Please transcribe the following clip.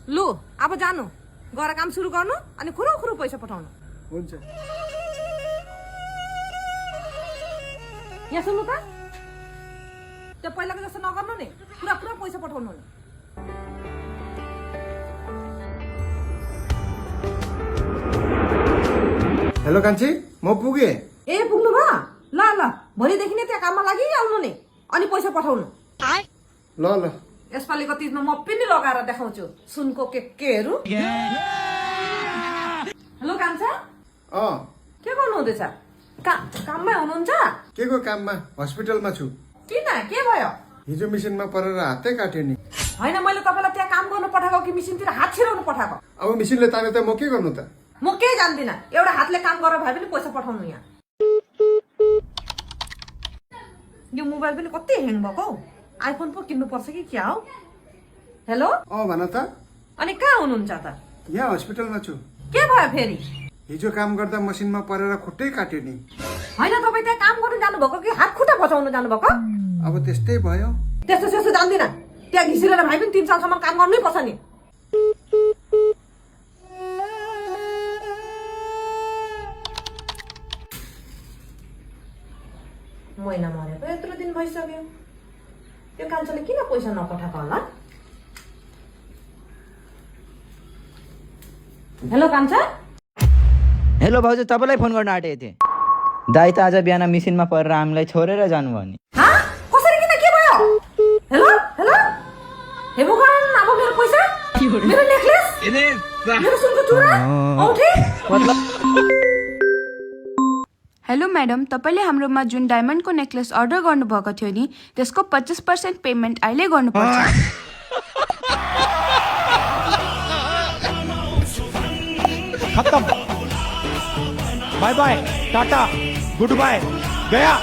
लु अब जानु गएर काम सुरु गर्नु अनि खुरु खुरु पैसा पठाउनु हुन्छ। यहाँ सुन्नु त त्यो पहिलाको जस्तो नगर्नु नि पुरा पुरा पैसा पठाउनु नि हेलो कान्छी म पुगे। ए पुग्नु भयो ल ल भोलिदेखि नै त्यहाँ काममा लागिहाल्नु नि अनि पैसा पठाउनु ल ल यसपालिको तिजमा म पनि लगाएर देखाउँछु सुनको केहरू हेलो कान्छा के गर्नु हुँदैछ काममै हुनुहुन्छ के को काममा हस्पिटलमा छु। किन के भयो हिजो मिसिनमा परेर हातै काट्यो नि। होइन मैले तपाईँलाई त्यहाँ काम गर्नु पठाएको कि मिसिनतिर हात छिराउनु पठाएको अब मिसिनले ताने त म के गर्नु त। म केही जान्दिनँ एउटा हातले काम गरेर भए पनि पैसा पठाउनु यहाँ यो मोबाइल पनि कति ह्याङ भएको हौ आइफोन पो किन्नु पर्छ कि क्या हो हेलो भन त। अनि कहाँ हुनुहुन्छ त यहाँ हस्पिटलमा छु। के भयो फेरि हिजो काम गर्दा मसिनमा परेर खुट्टै काट्यो नि। होइन तपाईँ त्यहाँ काम गर्नु जानुभएको कि हात खुट्टा बचाउनु जानुभएको अब त्यस्तै भयो। त्यस्तो त्यस्तो जान्दिनँ त्यहाँ घिसिरेर भए पनि 3 सालसम्म काम गर्नै पर्छ नि महिना मरेको यत्रो दिन भइसक्यो त्यो कान्छोले किन पैसा नपठाएको होला हेलो कान्छा हेलो भाउजू तपाईँलाई फोन गर्न आँटेको थिएँ। दाइ त आज बिहान मिसिनमा परेर हामीलाई छोडेर जानुभयो नि। कसरी किन के भयो हेलो हेलो हे भगवान अब मेरो पैसा मेरो नेकलेस मेरो सुनको चुरा औँठी हेलो म्याडम तपाईँले हाम्रोमा जुन डायमन्डको नेकलेस अर्डर गर्नुभएको थियो नि त्यसको 25% पेमेन्ट अहिले गर्नुपर्छ। खत्म। Bye bye tata goodbye गया।